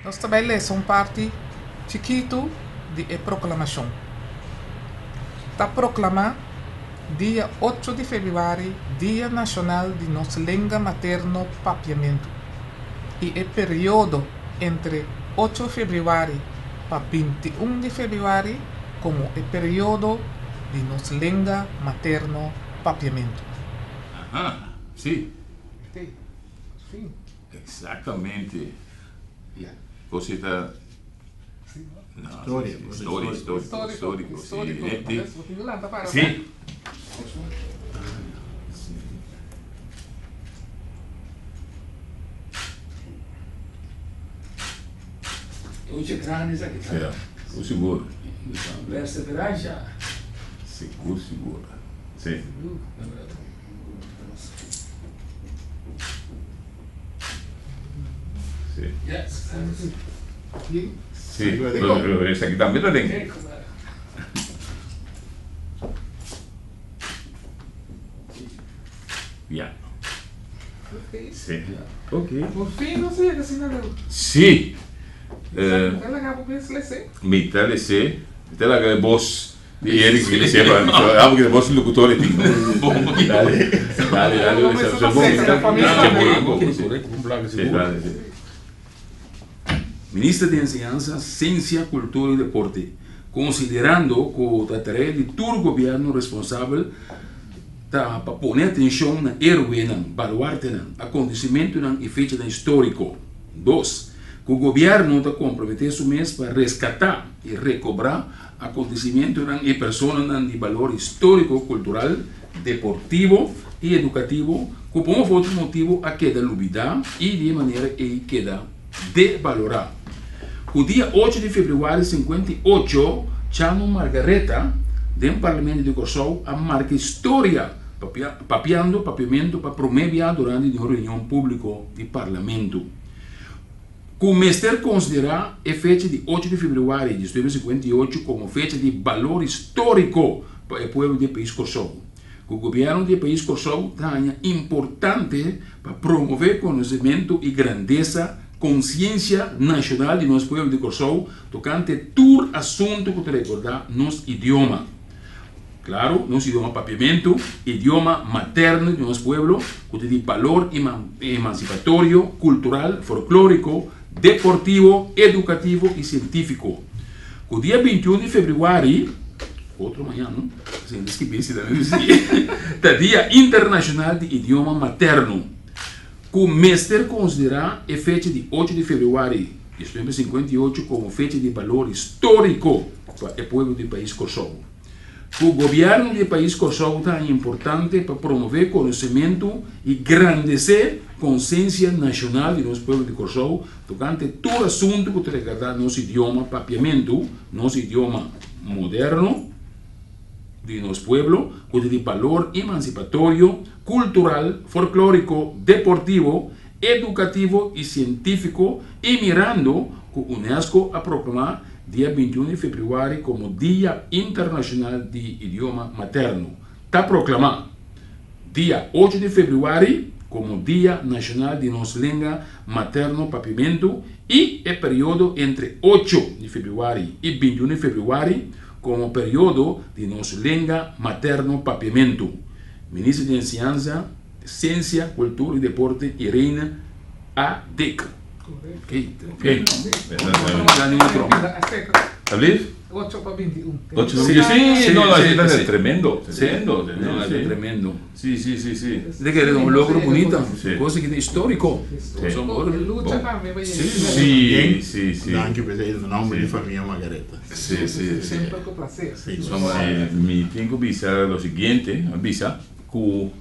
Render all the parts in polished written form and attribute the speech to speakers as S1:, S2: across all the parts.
S1: Nos ta bai lesa un parti chikitu di e proklamashon. Ta proklamá dia ocho di febrüari Dia Nashonal di nos lenga materno Papiamentu i e periodo entre ocho febrüari pa 21 di febrüari komo e periodo di nos lenga materno Papiamentu.
S2: Aha, si.
S1: Te, fin.
S2: Exactamente. Cosita. No,
S3: Historia,
S2: sí,
S3: cosa
S2: histórico,
S3: histórico.
S2: histórico, histórico, sí.
S1: Histórico.
S2: Sí.
S4: Oye, grande esaki ta.
S2: Ja, o sigur.
S4: Perseverancia.
S2: Sigur, sigur. Sí. Sí.
S4: Yes.
S2: Sí, pero esaki tambe ta den. Ja. Sí. Ok.
S1: Por fin nos yega asina leu.
S2: Sí.
S1: Mi ta laga bo mes lese.
S2: Mi ta lese. Mi ta laga e bos di Eric mi lese pa abo ki ta bos locutor e tin. Dale, dale, dale. Sí, dale, sí.
S4: Minister di Enseñansa, Siensia, Kultura i Deporte, konsiderando ku ta tarea di tur gobièrnu responsabel ta pa pone atenshon na héroenan, baluartenan, akontesimentunan i fechanan históriko. Dos, ku gobièrnu ta komprometé su mes pa reskatá i rekobrá akontesimentunan i personanan di balor históriko, kultural, deportivo i edukativo ku pa un òf otro motibu a keda lubidá i di e manera ei keda debalorá. Ku dia ocho di febrüari 58 Chano Margaretha den Parlamento di Kòrsou a marka historia papiando papiamentu pa promé bia durante di un reunion públiko di Parlamento. Ku mester konsiderá e fecha di ocho di febrüari di 1958 komo fecha di balor históriko pa e pueblo di e pais Kòrsou. Ku gobièrnu di e pais Kòrsou ta haña importante pa promové konosementu i grandesa konsiensia nashonal di nos pueblo di Kòrsou tokante tur asuntu ku ta rekordá nos idioma. Klaru, nos idioma papiamentu, idioma materno di nos pueblo ku ta di balor emansipatorio, kultural, folklóriko, deportivo, edukativo i sientífiko. Ku dia 21 di febrüari, otro mañan, no? Asina ta skibí si ta ta Dia Internashonal di Idioma Materno, ku mester konsiderá e fecha di ocho di febrüari 1958 komo fecha di balor históriko pa e pueblo di pais Kòrsou. Ku gobièrnu di e pais Kòrsou ta haña importante pa promové konosementu i grandesé konsiensia nashonal di nos pueblo di Kòrsou tokante tur asuntu ku ta regardá nos idioma papiamentu, nos idioma moderno di nos pueblo ku ta di balor emansipatorio, kultural, folklóriko, deportivo, edukativo i sientífiko i mirando ku unesco a proklamá dia 21 di febrüari komo Dia Internashonal di Idioma Materno, ta proklamá dia ocho di febrüari komo Dia Nashonal di Nos Lenga Materno Papiamentu i e periodo entre ocho di febrüari i 21 di febrüari komo periodo di Nos Lenga Materno Papiamentu. Minister di Enseñansa, Siensia, Kultura i Deporte Irene A. Dik.
S2: Ok. Alsjeblieft.
S1: 8 pa 21.
S2: Ocho pa 21. Sí, no, no, sí, sí, tremendo. Tremendo,
S4: No,
S2: sí.
S4: tremendo.
S2: Sí, sí, sí, sí.
S4: De que era un logro bonito,
S2: Sí.
S4: cosa que histórico.
S2: Sí.
S1: Lucha tambe pa yega.
S2: Sí, sí, sí.
S3: Danki presidente, na nomber di famia Margaretha.
S2: Sí, sí, sí.
S1: Semper ku plaser.
S3: Sí.
S2: Sí, mi tin ku bisa lo siguiente, a bisa ku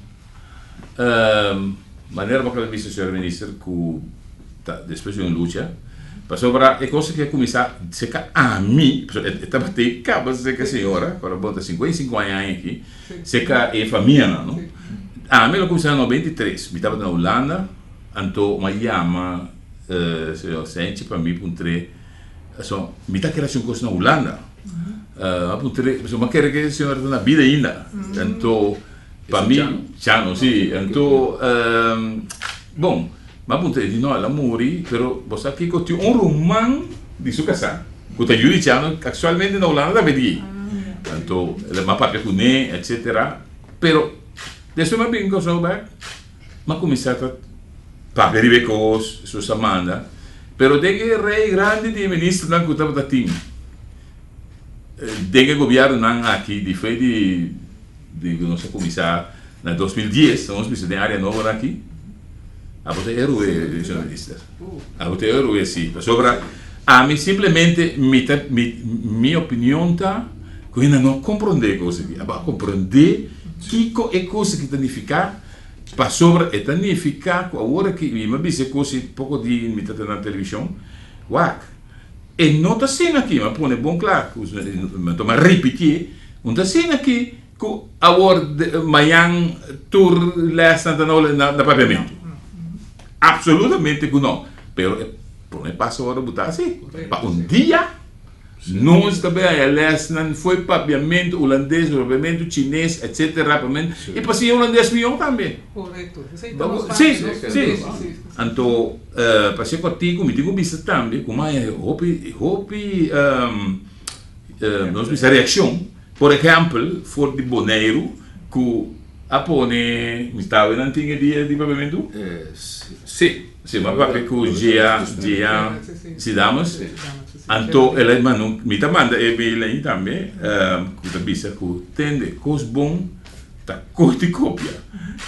S2: manera bo a bisa señor minister ku ta despues di un lucha pasobra e cosa ke a kuminsá serka ami pasobra e tabata e kaba serka e señora pero bo ta 55 aña aki serka e famianan no ami lo kuminsá na 93 mi tabata na Hulanda anto mi a yama señor Senchi pa mi puntr'é pasobra mi ta kere hasi un kos na Hulanda mi a puntr'é pasobra mi a kere ke e señora ta na bida ainda anto Pa mi, Chano, si. Anto, bon, M'a puntra e di no, el a muri, pero bo sa kiko tin un ruman di su kasá ku ta yu di Chano aktualmente na Hulanda tambe di. Anto el a papia kuné etsetera, pero despues m'a bin Kòrsou bèk m'a kuminsá ta papia riba e kos, su sa manda, pero den e rei grandi di e ministernan ku tabata tin den e gobièrnunan aki di fe di di ku nos a kuminsá na 2010, nos bisa den área nobo aki, abo ta héroe, señor minister. Abo ta héroe, sí. Pasobra ami simplemente mi ta, mi, mi opinion ta ku hende no a komprondé e kos aki. Abo a komprondé kiko e kos aki ta nifiká, pasobra e ta nifiká ku awor aki, mi a bisa e kos poko di mi ta na televishon, wak, E no ta asina aki, mi a pone bon kla, mi a tuma ripitié, no ta asina aki ku awor mañan tur lèsnan ta na na papiamentu. Apsolutamente ku no. Pero e promé paso awor bo ta hasi pa un dia nos ta bai haña lèsnan fo'i papiamentu hulandes, papiamentu chines, etsetera, i pa siña hulandes mihó tambe. Sí, sí. Anto pa ser kòrtiku mi tin ku bisa tambe ku maya hopi hopi nos bisa reakshon. Por ehèmpel for di Boneiru ku a pone mi tawe nan tin e dia di papiamentu?
S4: Sí.
S2: Sí, mi a papia ku Gea Gea Sidamus. Anto el a manda un mi ta manda e mail ahi tambe ku ta bisa ku tende kos bon Ta kos di kopia.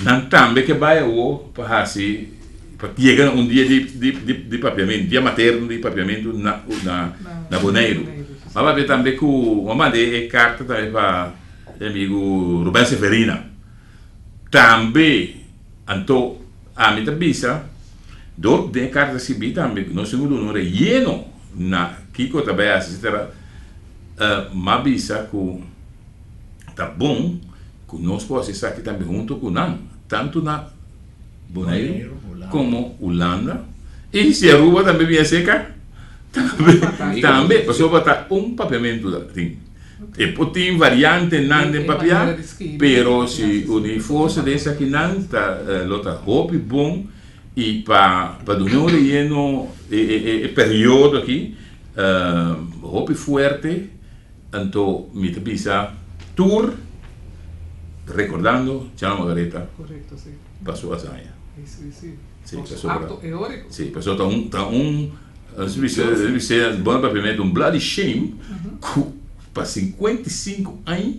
S2: Nan tambe ke bai awo pa hasi, pa yega na un dia di di di papiamentu, dia materno di papiamentu na na na Boneiru. M'a papia tambe ku, m'a manda e karta tambe pa e amigu Ruben Seferina. Tambe, anto ami ta bisa, dor den e karta skibí tambe ku nos tin ku duna un reyeno na kiko ta bai hasi etcetera, m'a bisa ku. Ta bon ku nos por hasi esaki tambe huntu ku nan, tantu na Boneiru komo Hulanda i si Aruba tambe bini aserka tambe, tambe pasobra ta un papiamentu ta tin. E por tin variantenan den papia, pero si uni forsa den esakinan ta lo ta hopi bon i pa pa duna un reyeno e e periodo aki hopi fuerte. Anto mi ta bisa tur recordando Chano Margaretha pa su hazaña. Sí, pasobra, sí, pasobra ta un, ta un, nos bisa, nos bisa bon papiamento, un bloody shame ku pa 55 aña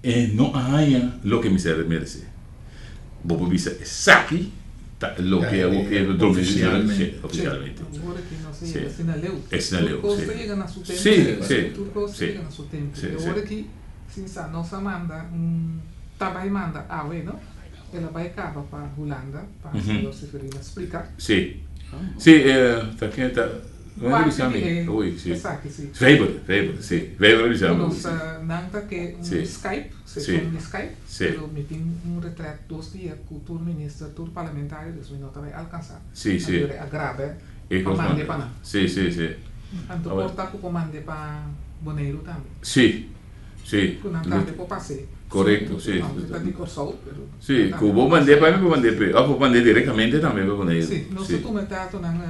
S2: e no a haña loke mester merece. Bo por bisa esaki ta loke awor ke
S3: Oficialmente.
S2: Oficialmente.
S1: Awor aki nos a
S2: Sí.
S1: yega asina leu.
S2: Asina leu,
S1: Tur kos
S2: sí.
S1: ta yega na su tempu.
S2: Sí, sí,
S1: Tur kos ta
S2: sí.
S1: yega na su tempu.
S2: Sí,
S1: I
S2: sí.
S1: awor aki sinsa nos a manda un ta bai manda awe no el a bai kaba pa Hulanda pa señor Seferina splika.
S2: Sí. Sí, ta ken ta
S1: Parti
S2: bisa
S1: di
S2: mi?
S1: e
S2: Oei, sí.
S1: esaki sí.
S2: Weber, Weber, sí. Weber a bisa
S1: Ku
S2: mi.
S1: nos nan ta ke un
S2: Sí.
S1: Skype.
S2: Sí.
S1: Seshon di Skype,
S2: Sí.
S1: pero mi tin un retret dos dia ku tur minister, tur parlamentario, dus mi no ta bai alkansá.
S2: Sí, sí.
S1: Anto e grabe
S2: E
S1: pa
S2: kos
S1: mande
S2: manda.
S1: pa nan.
S2: Sí, sí, sí.
S1: Anto
S2: Awor.
S1: por ta ku por mande pa Boneiru tambe.
S2: Sí, sí.
S1: Ku nan tambe por pas'é.
S2: Korekto, sí.
S1: Aunke ta di Kòrsou, pero
S2: Sí,
S1: nan tambe
S2: ku bo
S1: por
S2: mand'é
S1: pas'é.
S2: pa mi por mand'é p'e, òf por mand'é direktamente tambe pa Boneiru.
S1: Sí, nos ta
S2: Sí.
S1: tuma e datonan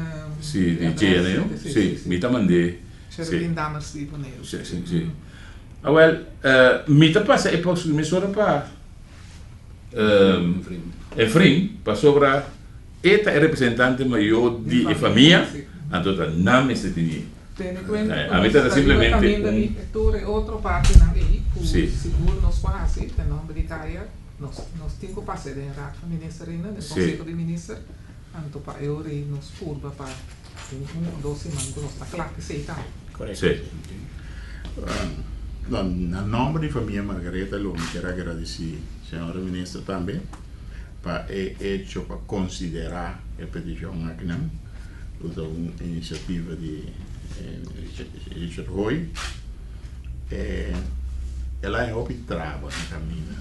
S2: Sí,
S1: di
S2: di
S1: adrès,
S2: Chene, no?
S1: sí, sí,
S2: Sí,
S1: sí.
S2: mi ta mand'é. Sí.
S1: Sherwin Dammers di Boneiru.
S2: Sí, sí, sí. Awel, mi ta pasa e próximo mesora pa Efrain, pasobra e ta e representante mayor di e famia, anto ta nan mester tene.
S1: Tene kuenta ku
S2: A mi
S1: nos
S2: ta
S1: ta riba
S2: simplemente
S1: kaminda
S2: un
S1: di tur e otro partinan ei ku
S2: Sí.
S1: sigur nos por hasi den nomber di Kaya, nos nos tin ku pasa den Raad van Minister ainda, den
S2: Sí.
S1: Konseho di Minister, anto pa e ora ei nos purba pa den un o dos siman ku nos ta kla p'esei tambe.
S3: Korekto.
S2: Sí.
S3: Na nomber di famia Margaretha lo mi kier agradeci señora minister tambe pa e hecho pa considera e peticion akinan cu ta un iniciativa di Richard Hoy. El a hopi traba na caminda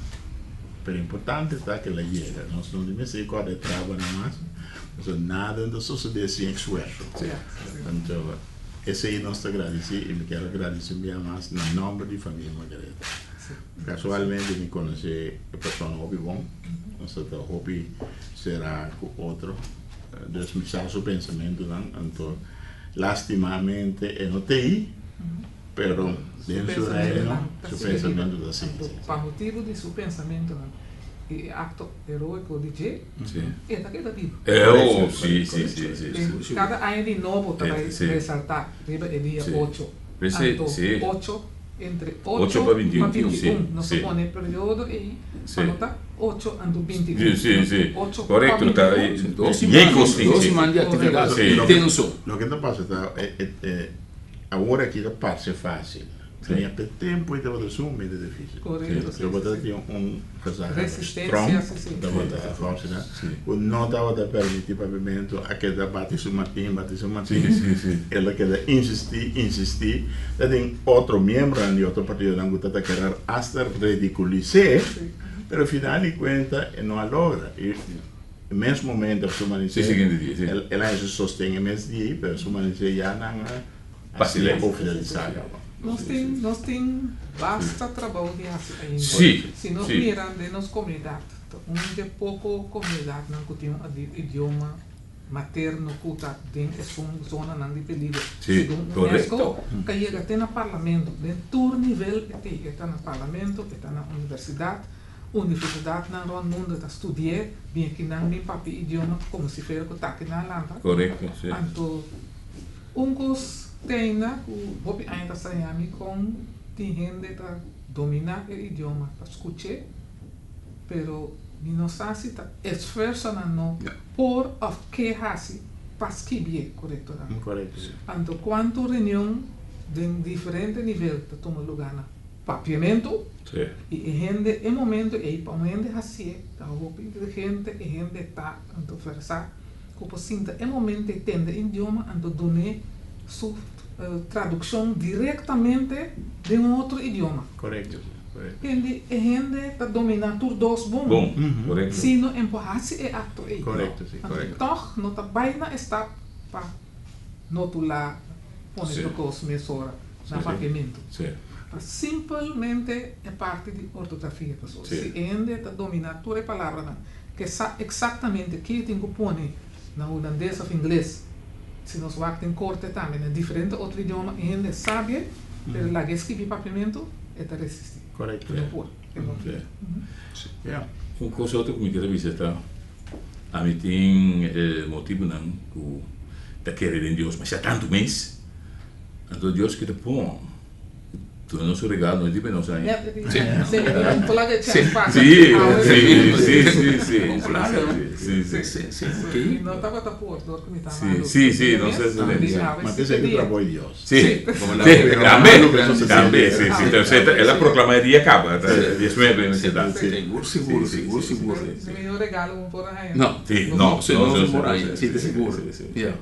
S3: pero importante ta cu el a yega. Nos no tin mester corda e trabanan mas pasobra nada no ta sucede sin esfuerzo. Anto. Esei nos ta gradisí i mi kier a gradisí un bia mas na nòmber di famia Margaretha. Kasualmente mi konosé e persona hopi bon, nos ta hopi será ku otro. Dus mi sa su pensamentunan, anto lastimamente e no t'ei, pero den su reino su pensamentu ta sigui.
S1: Anto pa motibu di su pensamentunan i e akto heroiko di dje, e ta keda bibu. Den kada aña di nobo ta bai resaltá riba e dia ocho. Anto ocho entre ocho pa 21. Nos ta pone e periodo ei pa no ta ocho anto 21, sino ocho pa 21.
S4: Dos siman di aktividat intenso.
S3: Loke ta pasa ta awor aki ta parse fásil. Tenía pe tempo y tabata sumamente difícil.
S1: Correcto, sí.
S3: Tabata tin un gezaghebber
S1: Resistencia,
S3: strong,
S1: sí, sí.
S3: tabata forse na, cu no tabata permiti papiamento a keda bati su matin, bati su matin.
S2: Sí, sí, sí.
S3: El a keda insisti, insisti. Ta tin otro miembronan di otro partidonan cu tata kerer hasta ridiculis'é,
S1: Sí.
S3: pero final di cuenta e no a logra. Y e mes momento su manisé,
S2: Sí, siguiente dia, sí.
S3: el a haci su sosten e mes dia, pero su manisé ya nan a
S2: Facilé.
S3: oficialisá caba.
S1: Nos tin, nos tin basta trabou di hasi ainda.
S2: Sí,
S1: Si nos
S2: sí.
S1: mira den nos komunidat, ta un di e poko komunidatnan ku tin un idioma materno ku ta den esun zonanan di peligro.
S2: Sí,
S1: Segun UNESCO,
S2: korekto.
S1: ka yega te na parlamento, den tur nivel e tin. E ta na parlamento, e ta na universidat. Universidatnan rònt mundu ta studi'é, bin akinan bin papia idioma komo si fuera ku ta akinan lanta.
S2: Korekto, sí.
S1: Anto Un kos teina ku hopi aña ta saña mi kon tin hende ta dominá e idioma, ta skuch'é, pero mi no sa si ta esfuersonan no por òf ke hasi pa skibié korektonan. Anto kuantu reunion den diferente nivel ta tuma lugá na Papiamentu i e hende e momento ei pa un hende hasié ta hopi inteligente, e hende ta anto versá. Ku por sinta e momento e tende e idioma anto dun'é su tradukshon direktamente den un otro idioma.
S3: Korekto, korekto.
S1: Hende, e hende ta dominá tur dos bon.
S2: Bon, korekto.
S1: Si no e por hasi e akto ei.
S3: Korekto, si,
S1: Anto
S3: korekto.
S1: tòg no ta bai na e stap pa notulá, pone tur kos mesora na papiamentu.
S2: Si.
S1: Ta simpelmente e parti di ortografia pasobra
S2: Si.
S1: si e hende ta dominá tur e palabranan Ke sa eksaktamente ke tin ku pone na hulandes òf ingles. Si nos wak den korte tambe na diferente otro idioma e hende sabie, pero laga e skibi papiamentu e ta resistí.
S3: Korekto.
S1: E no por. E no por.
S3: Ya.
S2: Un kos otro ku mi kier a bisa ta, ami tin e motibunan ku ta kere den Dios masha tantu mes, anto Dios ke ta pon. Duna nos un regalo, no es di nos aña.
S1: Sí, sí,
S2: Sí, sí, sí, sí. Sí, sí.
S4: Sí, sí, ok.
S1: No tabata por, dor ku mi ta
S2: Sí,
S1: malu.
S2: sí, sí, no sé, sí.
S3: Ma te seki trabou di Dios.
S2: Sí,
S4: Como la-
S2: sí, tambe,
S3: Sí.
S2: tambe, sí, sí. Entonces, el a proclama e dia caba, 19 mi ta.
S4: Sigur, sigur,
S2: Sí, sí,
S4: sigur,
S2: sí,
S4: sigur.
S2: sí, sí.
S1: Mi mihor regalo un por haña.
S4: No,
S2: Sí,
S4: no,
S2: no,
S4: sí,
S2: no,
S4: no,
S2: sí,
S4: por
S2: sí,
S4: ahí,
S2: sí,
S4: sí,
S2: sí,
S4: sigur.
S2: sí, sí.
S4: Ja.